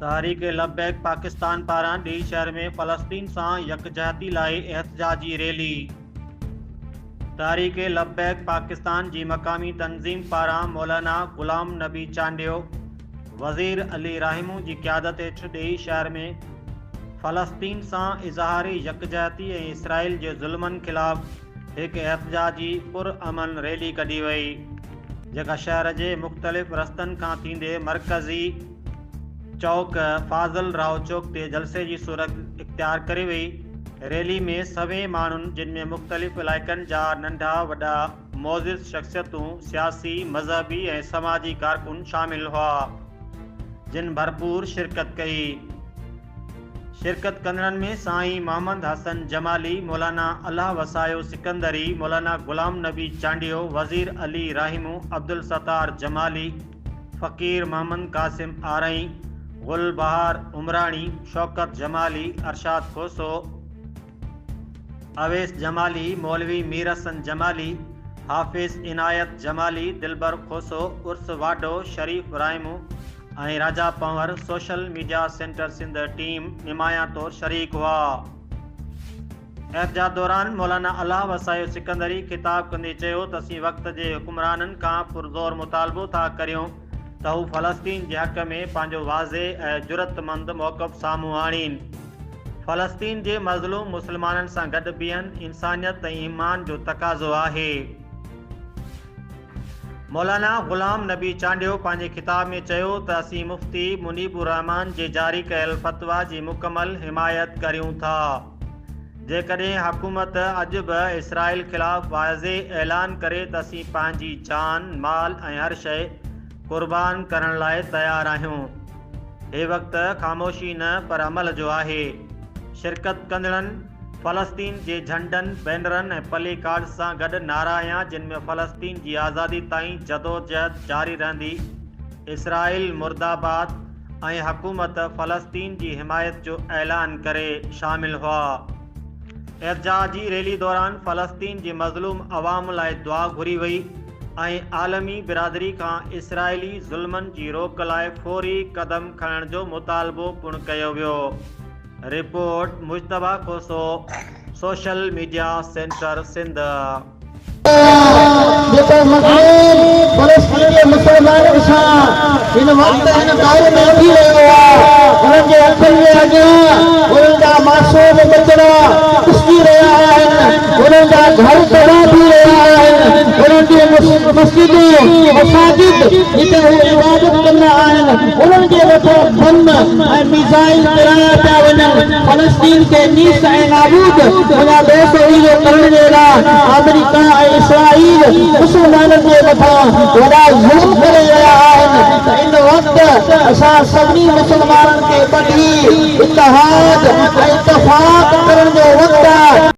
تحريڪ لبيڪ پاڪستان پاران ڏيئي شهر ۾ فلسطين سان يڪجهتي لاء احتجاجي ريلي. تحريڪ لبيڪ پاڪستان جي مقامي تنظيم پاران مولانا غلام نبي چانڊيو، وزير علي راهمون جي قيادت هيٺ ڏيئي شهر ۾ فلسطين سان اظهار يڪجهتي ۽ اسرائيل جي ظلمن خلاف هڪ احتجاجي پر امن ريلي ڪڍي وئي، جيڪا شهر جي مختلف رستن کان ٿيندي مرڪزي چوڪ فاضل راهو چوڪ تي جلسي جي صورت اختيار ڪري وئي. ريلي ۾ سوين ماڻهن جن ۾ مختلف علائقن جا ننڍا وڏا معزز شخصيتون، سياسي، مذهبي ۽ سماجي ڪارڪن شامل هئا، جن ڀرپور شرڪت ڪئي. شرڪت ڪندڙن ۾ سائين محمد حسن جمالي، مولانا الله وسايو سڪندري، مولانا غلام نبي چانڊيو، وزير علي راهيمو، عبدالستار جمالي، فقير محمد قاسم آرائين، گل بهار عمراڻي، شوڪت جمالي، ارشاد کوسو، اويس جمالي، مولوي مير حسن جمالي، حافظ عنايت جمالي، دلبر کوسو، عرس واڍو، شريف Rahimo ۽ Raja Panhwar, social media centre Sindh team نمايان طور شريڪ هئا. احتجاج دوران مولانا الله وسايو سڪندري خطاب ڪندي چيو ته اسين وقت جي حڪمرانن کان پرزور مطالبو ٿا ڪريون ته هو فلسطين جي حق ۾ پنهنجو واضح ۽ جرئتمند موقف سامهون آڻين، فلسطين جي مظلوم مسلمانن سان گڏ بيهن انسانيت ۽ ايمان جو تقاضو آهي. مولانا غلام نبي چانڊيو پنهنجي خطاب ۾ چيو ته اسين مفتي منيب الرحمان جي جاري ڪيل فتويٰ جي مڪمل حمايت ڪريون ٿا. جيڪڏهن حڪومت اڄ به اسرائيل خلاف واضح اعلان ڪري ته اسين پنهنجي جان، مال ۽ هر شيء قربان ڪرڻ لاء تيار آهيون. هي وقت خاموشي نه پر عمل جو آهي. شرڪت ڪندڙن فلسطين جي جهنڊن، بينرن ۽ پلي ڪارڊز سان گڏ نعرا هنيا جن ۾ فلسطين جي آزادي تائين جدوجهد جاري رهندي، اسرائيل مرده باد ۽ حڪومت فلسطين جي حمايت جو اعلان ڪري شامل هئا. احتجاجي ريلي دوران فلسطين جي مظلوم عوام لاء دعا گهري وئي ۽ عالمي برادري کان اسرائيلي ظلمن جي روڪ لاء فوري قدم کڻڻ جو مطالبو پڻ ڪيو ويو. Report, Mujtaba Khoso, social media centre Sindh. جيڪو مظلوم فلسطين جي مسلمانن سان هن وقت هن دور ۾ ٿي رهيو آهي، انهن جي اکين جي اڳيان انهن جا معصوم ٻچڙا ڪسجي رهيا آهن، انهن جا گهر تباهه ٿي رهيا آهن، انهن جون مسجدون، مساجد، جتي هو عبادت ڪندا آهن، انهن جي مٿان بم ۽ ميزائل ڪيرايا پيا وڃن، فلسطين کي نيست ۽ نابود منهنجا دوست اهو ڪرڻ جي لاء آمريڪا ۽ اسرائيل مسلمانن جي مٿان وڏا ظلم ڪري رهيا آهن ته ان وقت اسان سڀني مسلمانن کي ٻڌي اتحاد ۽ اتفاق ڪرڻ جو وقت آهي.